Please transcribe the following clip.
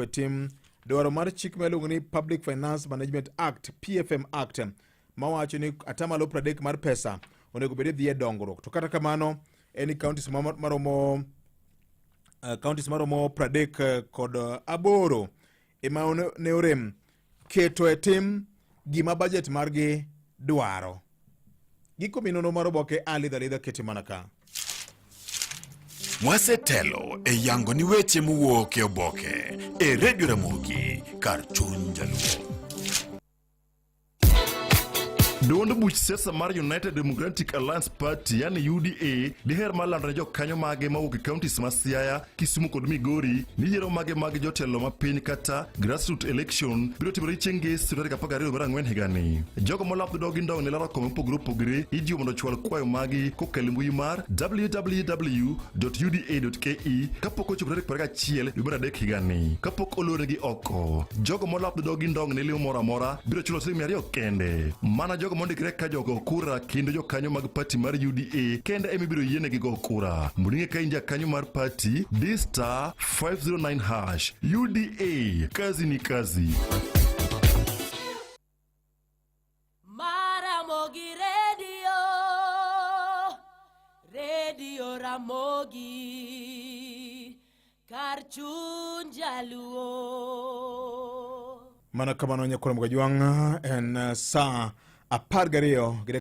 e tim dwaro mar chik ma iluongo ni Public Finance Management Act PFM Act mawacho ni atamalo 30 mar pesa onego bed ni dhi e dongruok to kata kamano en ni counties maromo counties maromo 38 ema ne orem keto e tim gima budget margi dwaro. Giko minono mar oboke alidha alidha kete mana ka. Wasetelo e yango ni weche mowuok e oboke e Radio Ramogi kar chuny Jaluo. Duond buch siasa mar United Democratic Alliance Party yani UDA diher mar lando ne jokanyo mage mawuok e counties ma Siaya, Kisumu kod Migori ni yiero mage mag jotelo ma piny kata grassroots election biro timore chieng' Ngeso tarik 12 mar ang'wen higani. Jogo molap dhogi ndong' ne laro kombe mopogore opogore ijiwo mondo ochwal kwayo magi kokalo e mbui mar www.uda.ke kapok ochopo tarik 21 dwe mar adek higani. Kapok olornegi oko, jogo molap dhogi ndong' ne lemo moro amora biro chulo siling 200 kende. Mana jogo mondikre ka jogo kura kendo jokanyo mag pati mar UDA kende ema ibiro yienegi go kura. Mondo ing'e ka in jakanyo mar pati, di star 509 hash. UDA, kazi ni kazi. Maramogi Radio, Radio Ramogi, kar chuny jaluo. Mana kamano nyakwar Mgajwang' en saa 12 gi